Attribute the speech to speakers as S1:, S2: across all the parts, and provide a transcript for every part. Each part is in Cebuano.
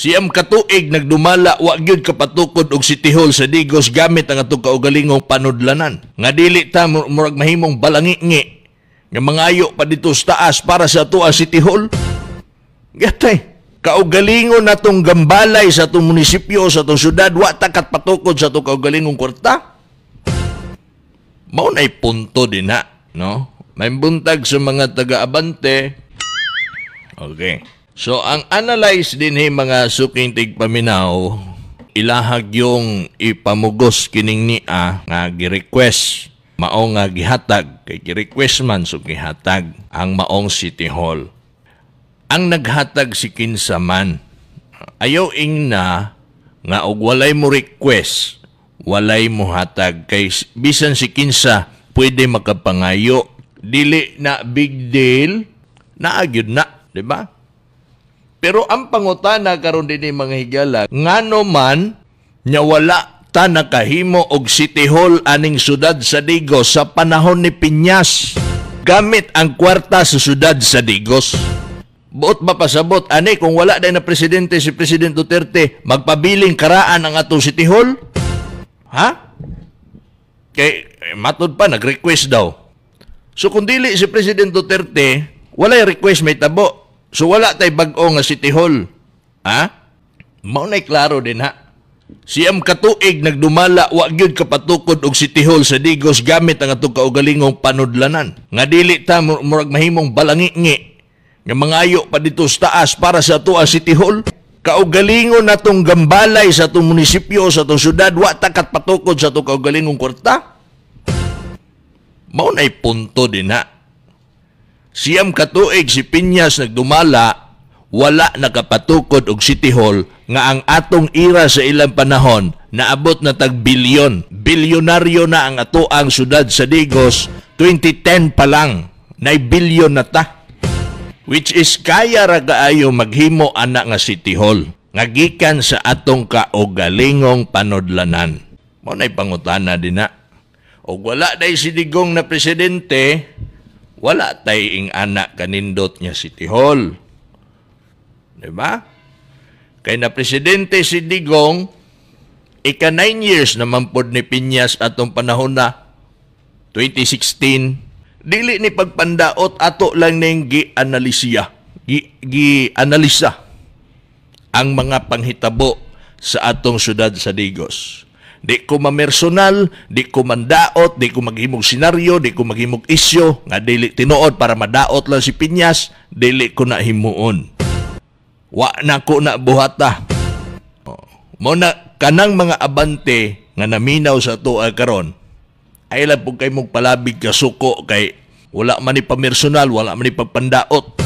S1: 9 katuig nagdumala, wa gyud kapatukod og City Hall sa Digos gamit ang atong kaugalingong panudlanan. Nga dili ta murag mahimong balangingi nga mangayo pa dito sa taas para sa ato ang City Hall. Gatay, kaugalingon natong gambalay sa atong munisipyo, sa atong syudad, wa ta patukod sa atong kaugalingong kwarta. Mao na'y punto din na, no? May buntag sa mga taga-Abante. Okay. So, ang analyze din ni mga suking tigpaminaw, ilahag yung ipamugos kining nia nga gi-request, mao nga gihatag, kay gi-request man, so gihatag ang maong City Hall. Ang naghatag si kinsa man. Ayaw ingna nga og walay mo request, walay mo hatag, kay bisan si kinsa pwede makapangayo. Dili na big deal, naa gyud na, di ba? Pero ang pangutana karon dinhi, mga higala, ngano man nya wala ta nakahimo og City Hall aning syudad sa Digos sa panahon ni Piñas gamit ang kwarta sa syudad sa Digos? Buot ba pasabot ani, kung wala day na presidente si President Duterte, magpabiling karaan ang atong City Hall? Ha? Kay matud pa nag-request daw. So kung dili si President Duterte, walay request may tabo. So wala tay bag-o nga City Hall. Ha? Mao na'y klaro din ha. 9 katuig nagdumala, wa gyud kapatukod og City Hall sa Digos gamit ang atong kaugalingong panudlanan. Nga dili ta murag mahimong balangingi nga mangayo pa dito sa taas para sa ato ang City Hall. Kaugalingon natong gambalay sa atong munisipyo, sa atong syudad, wa ta patukod sa atong kaugalingong kwarta. Mao na'y punto din ha. 9 katuig si Piñas nagdumala, wala nakapatukod og City Hall nga ang atong ira sa ilang panahon naabot na tag bilyon. Bilyonaryo na ang ato ang syudad sa Digos 2010 pa lang. Nay bilyon na ta. Which is kaya ra kaayo maghimo ana nga City Hall nga gikan sa atong kaugalingong panudlanan. Mao na'y pangutana din na. Og wala day si Digong na presidente, wala tay ing ana kanindot nga City Hall. Diba? Kay na presidente si Digong, ika 9 years naman pod ni Piñas atong panahon na 2016. Dili ni pagpandaot, ato lang ning gi-analisiya. Gi-analisa ang mga panghitabo sa atong syudad sa Digos. Di ko mamersonal, di ko mandaot, di ko maghimog senaryo, di ko maghimog isyo nga dili tinuod para madaot lang si Piñas, dili ko na himuon. Wa na ko na buhata. Oh. Mo na kanang mga Abante nga naminaw sa atoa karon, ay lang po kay mong palabig kasuko kay wala man ni pamersonal, wala man ni pagpandaot.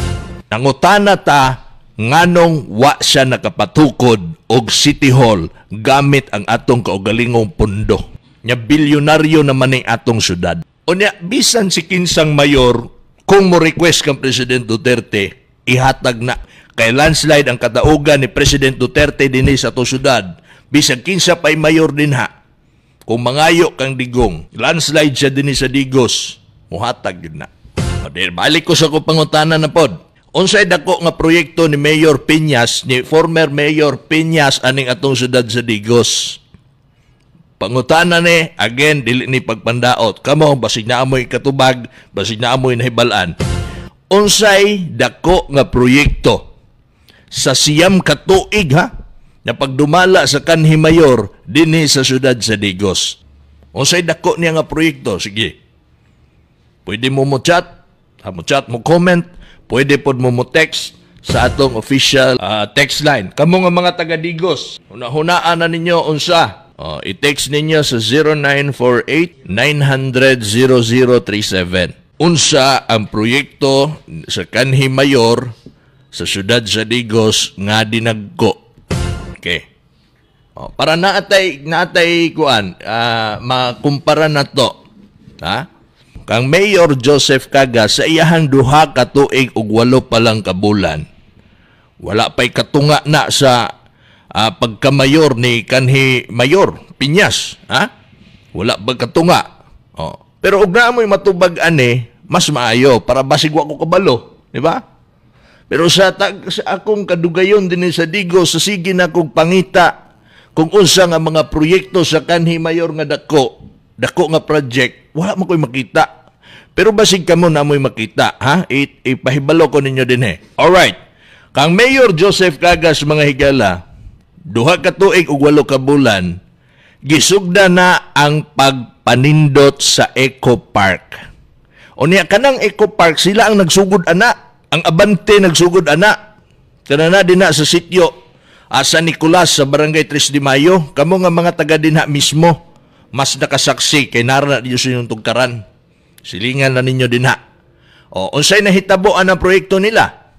S1: Nangutana ta nganong wa siya nakapatukod og City Hall gamit ang atong kaugalingong pundo. Nya bilyonaryo naman ning atong syudad. Unya, bisan si kinsang mayor, kung mo request kang President Duterte, ihatag na. Kay landslide ang kataugan ni President Duterte dinhi sa atong syudad. Bisan kinsa pa'y mayor din ha. Kung mangayo kang Digong, landslide siya dinhi sa Digos, muhatag yun na. O, di, balik ko sa ko pangutana na pod. Unsay dako nga proyekto ni Mayor Piñas, ni former Mayor Piñas aning atong syudad sa Digos? Pangutana ni, again, dili ni pagpandaot. Kamo, basig na amoy katubag, basig na amoy nahibalan. Unsay dako nga proyekto sa 9 katuig ha, na pagdumala sa kanhi mayor dinhi sa syudad sa Digos? Unsay dako niya nga proyekto? Sige. Pwede mo mo chat, ha, mo chat, mo comment, pwede pod mo mo text sa atong official text line. Kamo nga mga taga Digos, hunahunaan na ninyo unsa. Oh, i-text ninyo sa 0948 900 0037. Unsa ang proyekto sa kanhi mayor sa syudad sa Digos nga dinagko? Okay. Oh, para naatay kuan, makumpara na to. Ha? Kang Mayor Joseph Caga sa iyahang 2 ka tuig ug 8 pa lang ka bulan. Wala pa'y katunga na sa pagkamayor ni kanhi Mayor Piñas, ha? Wala ba katunga? Oh. Pero og naa mo'y matubag ani, mas maayo para basig wa ko kabalo, di ba? Pero sa akong kadugayon dinhi sa Digos, sa sige na kong pangita kung unsa nga mga proyekto sa kanhi mayor nga dako, dako nga project, wala man ko'y makita. Pero basig kamo na mo'y makita, ha? Ipahibalo ko ninyo dinhi. Alright. Kang Mayor Joseph Cagas, mga higala, 2 ka tuig ug 8 ka bulan, gisugda na ang pagpanindot sa Eco Park. Unya kanang Eco Park, sila ang nagsugod ana, ang Abante nagsugod ana. Kana na dinha sa sitio San Nicolas sa Barangay 3 de Mayo, kamo nga mga taga dinha mismo mas nakasaksi kay nara na diyo sa inyong tugkaran. Silingan na ninyo dinha. O, unsay nahitabo ang proyekto nila?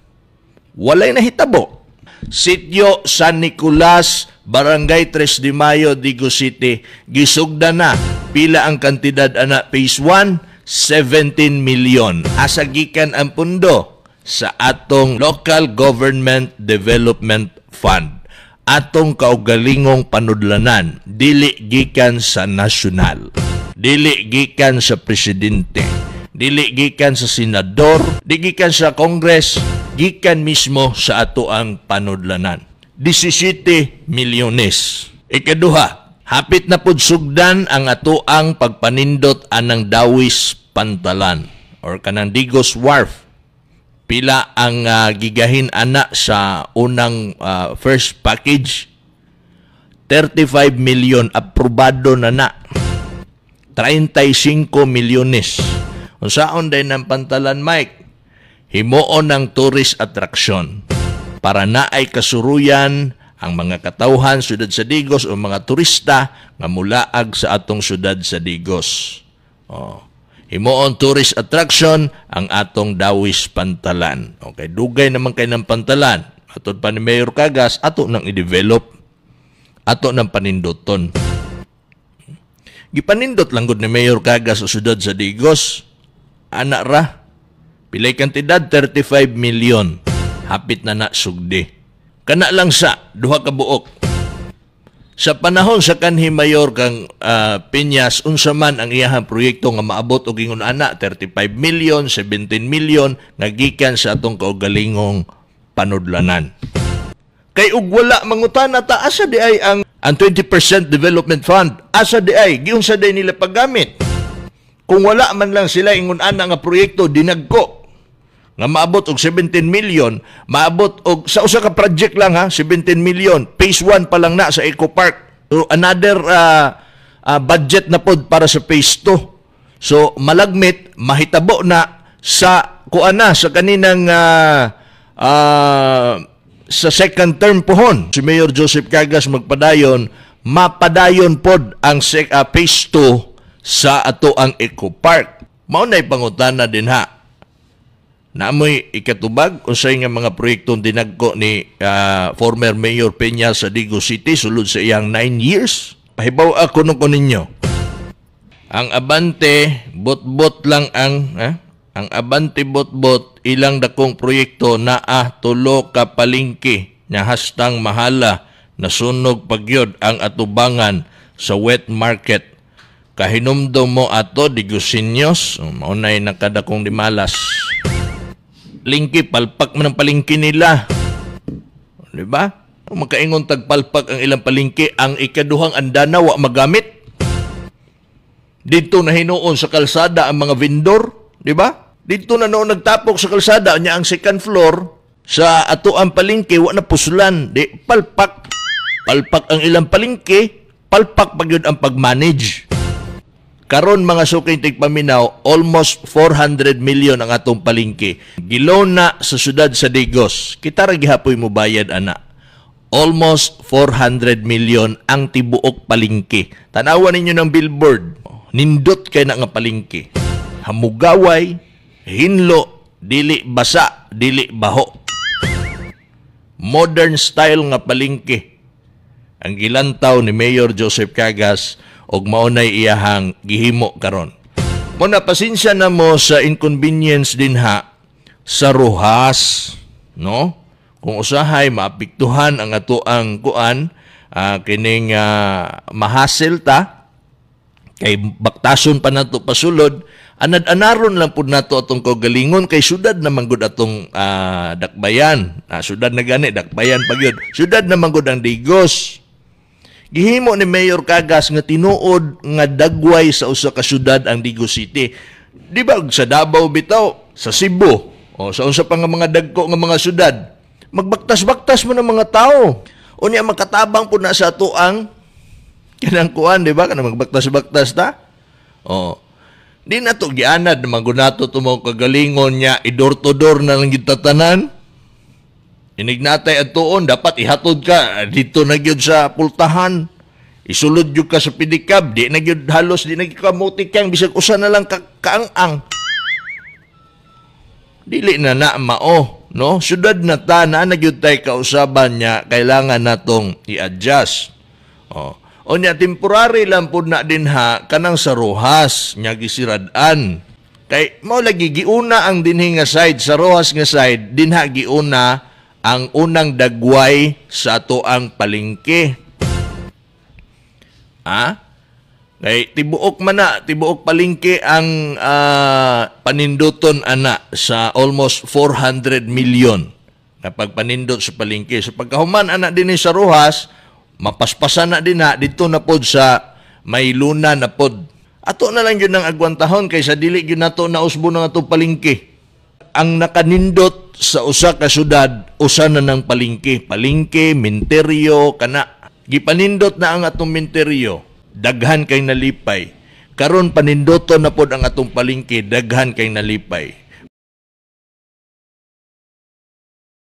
S1: Walay nahitabo. Sitio San Nicolas, Barangay 3 de Mayo, Digos City, gisugda na. Pila ang kantidad ana phase 1? 17 million. Asa gikan ang pundo? Sa atong Local Government Development Fund. Atong kaugalingong panudlanan, dili gikan sa nasyonal. Dili gikan sa presidente. Dili gikan sa senador, di gikan sa Congress, gikan mismo sa ato ang panudlanan. 17 milyones. Ikaduha, hapit na pud sugdan ang ato ang pagpanindot anang Dawis Pantalan or kanang Digos Wharf. Pila ang gigahin ana sa unang first package? 35 million, aprobado na na. 35 milyones. Unsaon din ang pantalan, Mike? Himuon ng tourist attraction para naay kasuruyan ang mga katawhan syudad sa Digos o mga turista nga mulaag sa atong syudad sa Digos. Oh. Himuon tourist attraction ang atong Dawis Pantalan. Okay, dugay naman kay ng pantalan. Atod pa ni Mayor Cagas, ato nang i-develop. Ato nang paninduton. Gipanindot lang gud ni Mayor Cagas sa syudad sa Digos. Ana ra. Pilay kantidad? 35 million. Hapit na na sugdi. Kana lang sa 2 ka buok. Sa panahon sa kanhi mayor kang Peñas, unsa man ang iyahang proyekto nga maabot og ingon ana 35 million, 17 million nga gikan sa atong kaugalingong panudlanan? Kay ug wala, mangutana ta, asa di ay ang 20% development fund? Asa di ay? Giunsa di nila paggamit? Kung wala man lang sila ingon ana nga proyekto dinagko nga maabot og 17 million, maabot og sa usa ka project lang ha, 17 million, phase 1 pa lang na sa Eco Park. So another budget na pod para sa phase 2. So malagmit mahitabo na sa kuan na sa kaninang sa second term pohon. Si Mayor Joseph Cagas magpadayon, mapadayon pod ang phase 2 sa ato ang Eco Park. Mao na'y pangutana dinha. Naamoy ikatubag unsay nga mga proyekto dinagko ni former Mayor Peña sa Digos City sulod sa iyang 9 years? Pahibaw ako nung ko ninyo. Ang Abante bot-bot lang ang ang Abante bot-bot ilang dakong proyekto naa tulo ka palengke nga hastang mahala, nasunog pagyod ang atubangan sa wet market. Kahinumdom mo ato, Digosinyos, mao nay nakadakong dimalas. Palengke, palpak man ang palengke nila. Di ba? Makaingon tag palpak ang ilang palengke, ang ikaduhang andana wa magamit. Dito na hinuon sa kalsada ang mga vendor, di ba? Dito na noon nagtapok sa kalsada nya ang second floor sa ato ang palengke wa na puslan, di palpak. Palpak ang ilang palengke, palpak pa gyud ang pag-manage. Karon, mga suking tigpaminaw, almost 400 million ang atong palengke. Giloan na sa syudad sa Digos. Kita ra gihapoy mo bayad ana. Almost 400 million ang tibuok palengke. Tanawan ninyo ng billboard. Nindot kay na nga palengke. Hamugaway, hinlo, dili basa, dili baho. Modern style nga palengke ang gilantaw ni Mayor Joseph Cagas og mao nay iyahang gihimo karon. Mo na pasensya na mo sa inconvenience dinha sa Roxas, no? Kung usahay maapektuhan ang ato ang kuan kining mahassle ta kay baktason pa nato pasulod. Anad-anaron lang pud nato atong kaugalingon kay syudad naman gud atong dakbayan. Syudad na gani, dakbayan pa gyud. Syudad naman gud ang Digos. Gihimo ni Mayor Cagas nga tinuod nga dagway sa usa ka syudad ang Digos City. Di ba sa Davao bitaw, sa Cebu, o sa unsa pa nga mga dagko nga mga syudad, magbaktas-baktas mo ng mga tao. Unya makatabang pud na sa ato ang kanang kuan, di ba? Kanang magbaktas-baktas ta. O. Di na to gianad magunato to mo kagalingon niya, i-door to door na lang gyud tatanan. Inignatay at tuon, dapat ihatod ka dito na gyud sa pultahan. Isulod gyud ka sa pedicab, di na gyud halos di na gyud ka mutikang bisag usa na lang ka kaang-ang. Dili na na mao, no? Syudad na ta na gyud tay kausaban niya, kailangan natong i-adjust. Oh. Unya temporary lang pud na dinha kanang sa Rojas nya gisirad-an. Kay mao lagi giuna ang dinhi nga side sa Rojas nga side, dinha giuna ang unang dagway sa ato ang palengke. Ha? Kay tibuok man na, tibuok palengke ang paninduton ana sa almost 400 million na pagpanindot sa palengke. So pagkahuman ana dinhi sa Rojas, mapaspasan na din na dito na pod sa may luna na pod. Ato na lang yun ang agwantahon kaysa dili gyud nato nausbo ng atong palengke. Ang nakanindot sa usa ka syudad, usa na ng palengke. Palengke, minteryo, kana. Gipanindot na ang atong minteryo, daghan kay nalipay. Karon panindoton na pod ang atong palengke, daghan kay nalipay.